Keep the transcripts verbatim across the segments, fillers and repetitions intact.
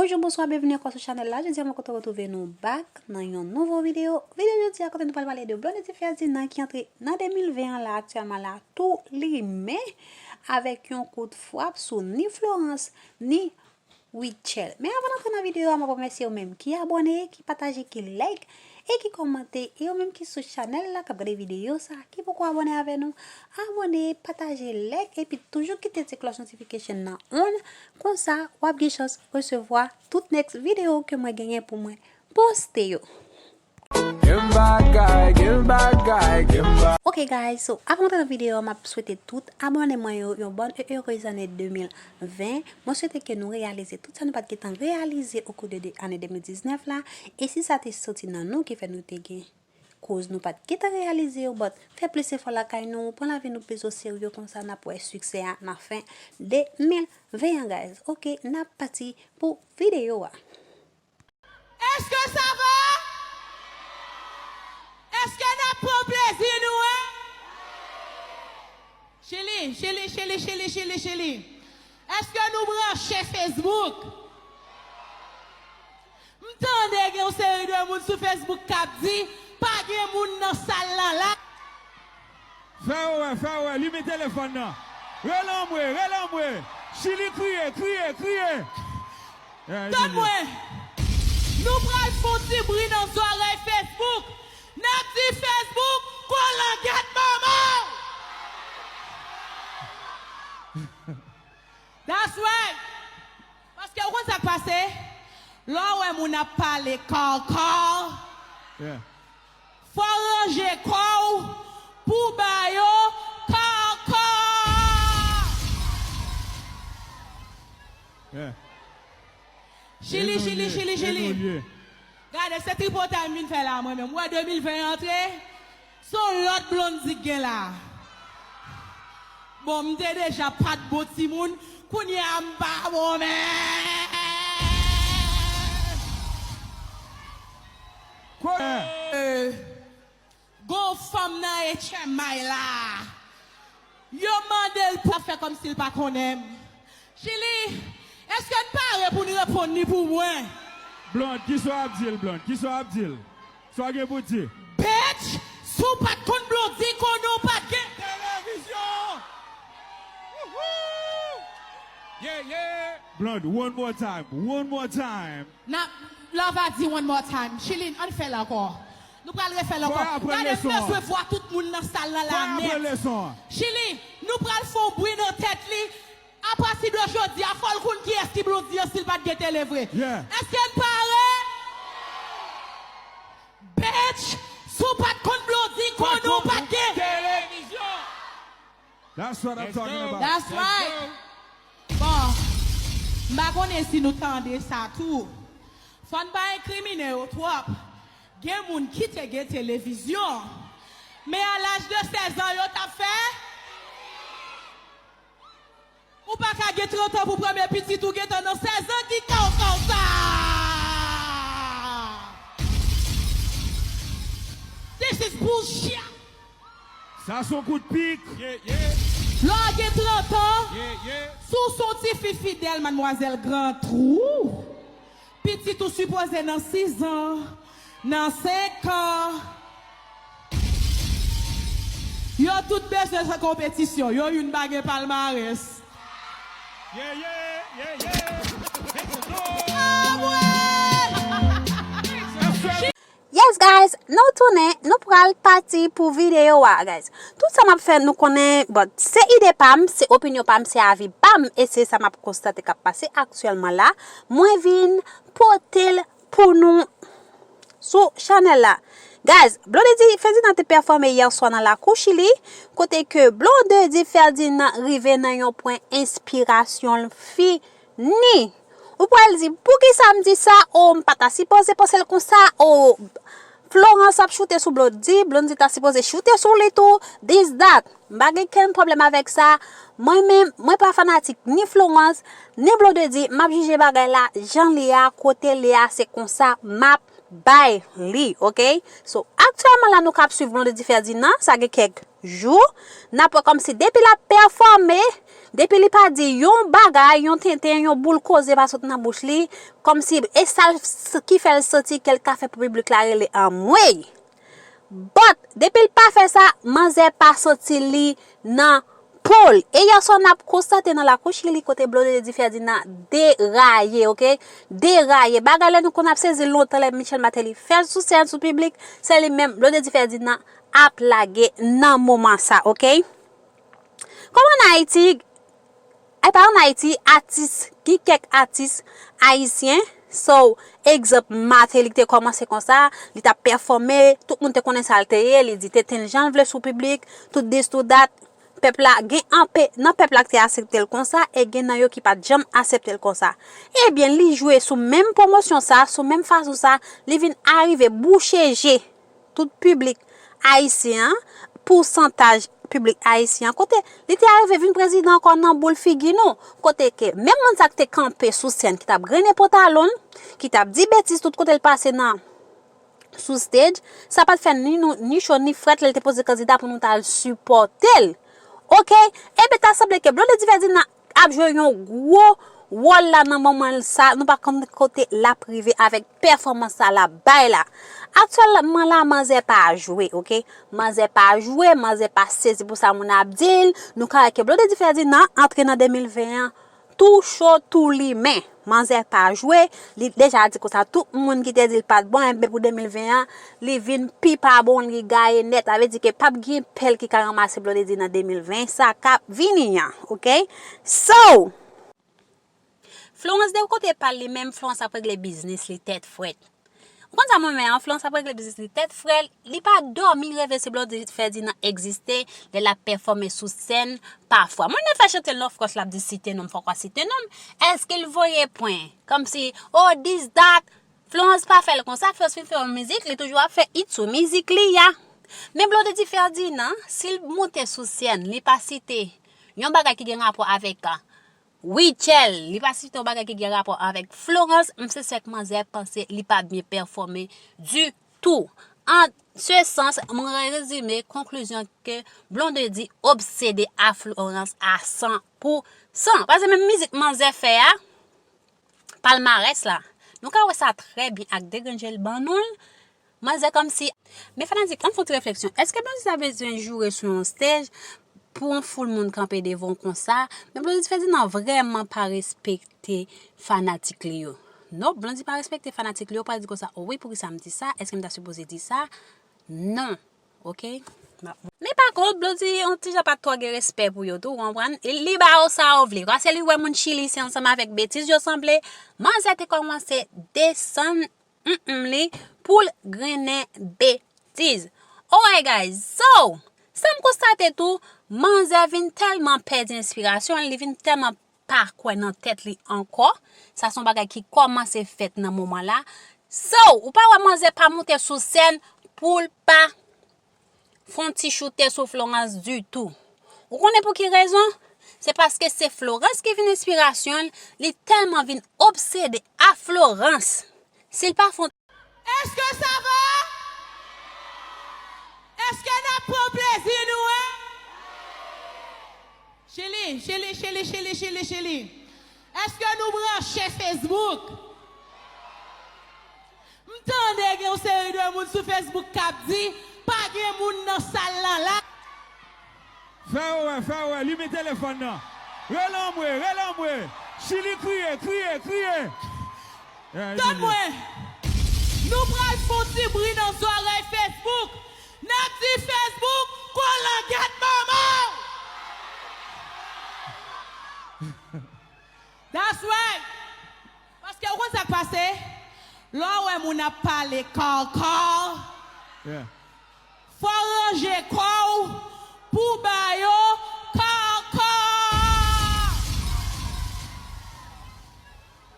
Bonjou, bonswa, byenvini ankò sou chanèl la. Jodi a, mwen kontan retwouve nou back nan yon nouvo videyo. Videyo jodi a, kote nou pral pale de Blondedy Ferdinand ki antre nan de mil ven an la, aktyèlman la, tou limen avèk yon kout frap sou ni Florence, ni Rutshelle. Men avan n antre nan videyo a, mwen remèsye ou menm ki abòne, ki pataje, ki like e ki kòmante. E ou menm ki sou chanèl la, k ap gade videyo sa, ki poko abòne avè nou, abòne, pataje, like, epi toujou kite ti klòch notification nan on. Konsa, w ap gen chans resevwa tout next videyo ke mwen genyen pou mwen poste yo. Gen bagay, gen bagay, gen bagay. Ok guys, so avan antre nan videyo, m ap swete tout abòne mwen yo yon bòn e erez ane de mil ven. Mwen swete ke nou reyalize tout sa nou pa t gentan reyalize okou de, de ane de mil diznèf la. E si sa te soti nan nou ki fè nou te gen koz nou pa t gentan reyalize yo, but fè plis efò lakay nou, pran lavi nou plis o serye, konsa n ap wè siksè a nan fen de mil ven an, guys. Ok, n ap pati pou videyo a. Èske sa va? Èske n ap pran plezi nou an? Chili, Chili, Chili, Chili, Chili, Chili. Èske nou branche Facebook? M tande gen yon seri de moun sou Facebook k ap di, pa gen moun nan sal lan la. Fè yo wè, fè yo wè, limen telefòn nan. Rele anmwe, rele anmwe. Chili kriye, kriye, kriye. Tann mwen. Nou pral fè yon ti bri nan zòrèy Facebook. N ap di Facebook, kolangèt manman w. That's right. Paske ou konn sa k pase? Lè w wè moun ap pale kòkò, yeah, fò w ranje kò w pou w ba yo kòkò. Yeah. Chili, Chili, Chili, Chili. Gade, se tripotay m vin fè la, mwen menm. Ou wè de mil ven antre, se yon lòt Blondy k gen la. Bon, m te deja pa t bon timoun, kounye a m pa bon menm. Kwa? Gon fanm nan H M I la. Yo mande l pou fè kòmsi l pa konnen m. Chili, èske n pare pou n reponn li pou mwen? Blonde, kisa w ap di l, Blonde? Kisa w ap di l? Sa w gen pou di? Bitch, si w pa t konn Blondy, konnen w pa t gen televizyon! Wouhou! Yeah, yeah! Blonde, one more time, one more time. N ap, lè w va di one more time. Chili, ann fè l ankò. Nou pral refè l ankò. Gade, m bezwen vwa tout moun nan sal lan la nèt. Chili, nou pral fè yon bri nan tèt li. Apati de jodi a, fò l konn kiyès ki Blondy an si l pa t gen tele vre. Yeah. Èske n pare? Bitch, si w pa t konn Blondy, konnen w pa t gen televizyon. That's what I'm talking about. That's right. Bon, m pa konnen si nou tande sa tou. Fò n pa enkrimine yo twòp. Gen moun ki te gen televizyon, men a laj de sèz an yo t ap fè. Ou pa ka gen trant an pou premye pitit ou gentan nan sèz an, ki kawkaw sa? This is bullshit. Sa se yon kout pik. Yeah, yeah. Lè w gen trant an, yeah, yeah, si w se yon tifi fidèl, madmwazèl gran twou, pitit ou sipoze nan sis an, nan senk an. Yo tout bezwen fè konpetisyon. Yo youn pa gen palmarès. Yeah, yeah, yeah, yeah. Let's go. Ah, ouais. Yes, guys, nou tounen, nou pral pati pou videyo a, guys. Tout sa m ap fè, nou konnen, but se ide pa m, se opinyon pa m, se avi pa m, e se sa m ap konstate k ap pase aktyèlman la. Mwen vin pote l pou nou sou chanèl la. Guys, Blondedy Ferdinand te pèfòme yè swa nan lakou Chili, kote ke Blondedy Ferdinand rive nan yon pwen enspirasyon l fini. Ou pral di, poukisa m di sa? O, m pa ta sipoze panse l konsa. O, Florence ap choute sou Blondy, Blondy ta sipoze choute sou li tou, this, that. M pa gen kenn pwoblèm avèk sa. Mwen menm, mwen pa fanatik ni Florence, ni Blondedy. M ap jije bagay la jan l ye a, kote l ye a, se konsa m ap bay li, ok? So, ak Aktyèlman la, nou k ap swiv Blondedy Ferdinand, sa gen kèk jou, n ap wè kòmsi depi l ap pèfòme, depi li pa di yon bagay, yon tenten, yon boul koze pa sot nan bouch li, kòmsi e sa l s- ki fè l santi ke l ka fè pou piblik la rele anmwey. But, depi l pa fè sa, manzè pa santi li nan po l. E yè swa n ap konstate nan lakou Chili kote Blondedy Ferdinand deraye, oke? Deraye. Bagay la nou konn ap sezi lontan lè Michel Martelly fè l sou sèn, sou piblik, se li menm Blondedy Ferdinand ap lage nan moman sa, oke? Kòm ann Ayiti, epa ann Ayiti, atis, gen kèk atis ayisyen, so, egzanp, Martelly te kòmanse konsa, li t ap pèfòme, tout moun te konnen sa l te ye, li di tenten l jan l vle sou piblik, tout this, tout that, pèp la gen anpe nan pèp la ki te aksepte l konsa, e gen nan yo ki pa t janm aksepte l konsa. Ebyen, li jwe sou menm pwomosyon sa, sou menm fason sa, li vin arive bouche je tout piblik ayisyen an, pousantaj piblik ayisyen an, kote li te arive vin prezidan ankò nan boul figi nou, kote ke menm moun sa ki te kanpe sou sèn, ki t ap grennen pantalon l, ki t ap di betiz tout kote l pase nan sou stage, sa pa t fè ni nou, ni cho, ni frèt lè l te poze kandida pou nou t al sipòte l. Oke? Ebyen, ta sanble ke Blondedy Ferdinand ap jwe yon gwo wòl la nan moman sa, nou pa konn kote l ap rive avèk pèfòmans sa l ap bay la. Aktyèlman la, manzè pa jwe, oke? Manzè pa jwe, manzè pa sezi pou sa moun ap di l. Nou ka wè ke Blondedy Ferdinand antre nan de mil ven an, tou cho, tou limen. Manzè pa jwe, li deja di konsa, tout moun ki te di l pa t bon, enben pou de mil ven an, li vin pi pa bon, li gaye nèt. Sa vle di ke p ap gen pèl ki ka ranmase Blondedy nan de mil ven sa k ap vini an, oke? So, Florence de kote pa l li menm, Florence ap regle biznis li tèt frèt. Ou konn sa mwen menm an, Florence ap regle biznis li tèt frèt, li pa dòmi reve si Blondedy Ferdinand egziste, lè l ap pèfòme sou sèn pafwa. Mwen nan fè chante l, of course, l ap di site non m, fòk w a site non m. Èske l voye pwen? Kòmsi, oh, this, that. Florence pa fè l konsa, Florence fin fè yon mizik, li toujou ap fè hit sou mizik li a. Men Blondedy Ferdinand, si l moute sou sèn, li pa site yon bagay ki gen rapò avèk, ah, Rutshelle, li pa site yon bagay ki gen rapò avèk Florence, m se sèk manzè panse li pa byen pèfòme ditou. An se sans, mwen rezime konklizyon ke Blondedy obsede a Florence a san pou san. Paske menm mizik manzè fè a, palmarès la, nou ka wè sa trè byen ak degrenje l ban nou l. Manzè kòmsi. Men fanatik, ann fè yon ti refleksyon. Èske Blondedy ta bezwen joure sou yon stage pou yon foul moun kanpe devan w konsa? Men Blondedy Ferdinand vrèman pa respekte fanatik li yo. Non, Blondedy pa respekte fanatik li yo, pral di konsa, "O wi, poukisa m di sa? Èske m ta sipoze di sa?" Non. Oke? Men pa kont, Blondedy, yon ti jan pa t twò gen respè pou yo tou, ou konprann? E li ba yo sa yo vle. Paske li wè moun Chili se ansanm avèk betiz yo sanble. Manzè te kòmanse desann mm li pou l grennen betiz. Alright, guys. So, sa m konstate tou, manzè vin tèlman pèdi enspirasyon l, li vin tèlman pa kwè nan tèt li ankò. Sa se yon bagay ki kòmanse fèt nan moman la. So, ou pa wè manzè pa moute sou sèn pou l pa fè yon ti choute sou Florence ditou. Ou konnen pou ki rezon? Se paske se Florence ki vin enspirasyon l, li tèlman vin obsede a Florence. Si l pa fè yon Èske sa va? Èske n ap pran plezi nou an? Chili, Chili, Chili, Chili, Chili, Chili. Èske nou branche Facebook? M tande gen yon seri de moun sou Facebook k ap di, "Pa gen moun nan sal lan la." Fè yo wè, fè yo wè, limen telefòn nan. Rele anmwe, rele anmwe. Chili kriye, kriye, kriye. Eh, Tann mwen. Nou pral fè yon ti bri nan zòrèy Facebook. N ap di Facebook, kolangèt manman w. That's right. Paske ou konn sa k pase? Lè w wè moun ap pale kòkò, Yeah. Fò w ranje kò w pou w ba yo kòkò.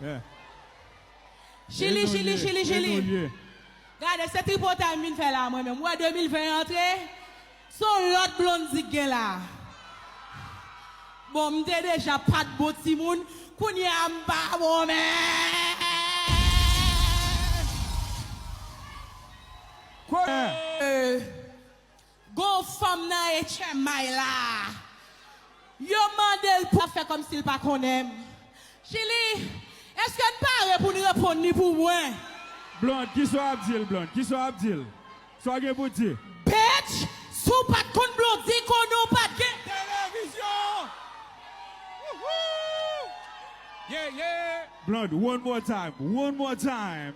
Yeah. Chili, Chili, Chili, Chili. Gade, se tripotay m vin fè la, mwen menm. Ou wè de mil ven antre, se yon lòt Blondy k gen la. Bon, m te deja pa t bon timoun, kounye a m pa bon menm. Kote? Gon fanm nan H M I la. Yo mande l pou fè kòmsi l pa konnen m. Chili, èske n pare pou n reponn li pou mwen? Blonde, kisa w ap di l, Blonde? Kisa w ap di l? Sa w gen pou di? Bitch, si w pa t konn Blondy, konnen w pa t gen televizyon! Blonde, one more time, one more time.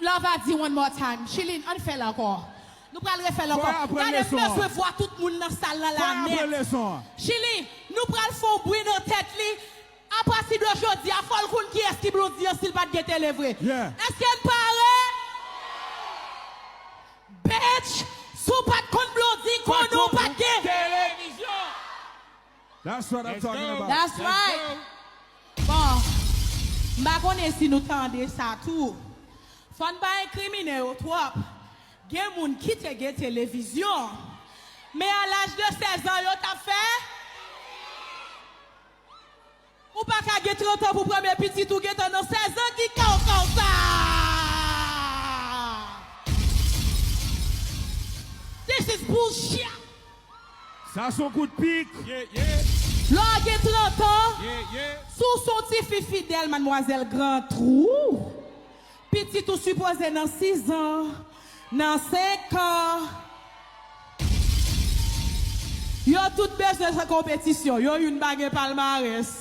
Love a di one more time. Chili, ann fè l ankò. Nou pral refè l ankò. Gade, m bezwen vwa tout moun nan sal la la nèt. Chili, nou pral fè yon bri nan tèt li. Apati de jodi a, fò l konn kiyès ki Blondy an si l pa t gen tele vre. Èske n pare? Bitch, si w pa t konn Blondy, konnen w pa t gen televizyon. That's what I'm talking about. That's right. Bon, m pa konnen si nou tande sa tou. Fò n pa enkrimine yo twòp. Gen moun ki te gen televizyon, men a laj de sèz an yo t ap fè. Ou pa ka gen trant an pou premye pitit ou gentan nan sèz an, ki kawkaw sa? This is bullshit. Sa se yon kout pik. Lè w gen trant an, si w se yon tifi fidèl, madmwazèl Gran Twou, pitit ou sipoze nan sis an, nan senk an. Yo tout bezwen sa konpetisyon. Yo youn pa gen palmarès.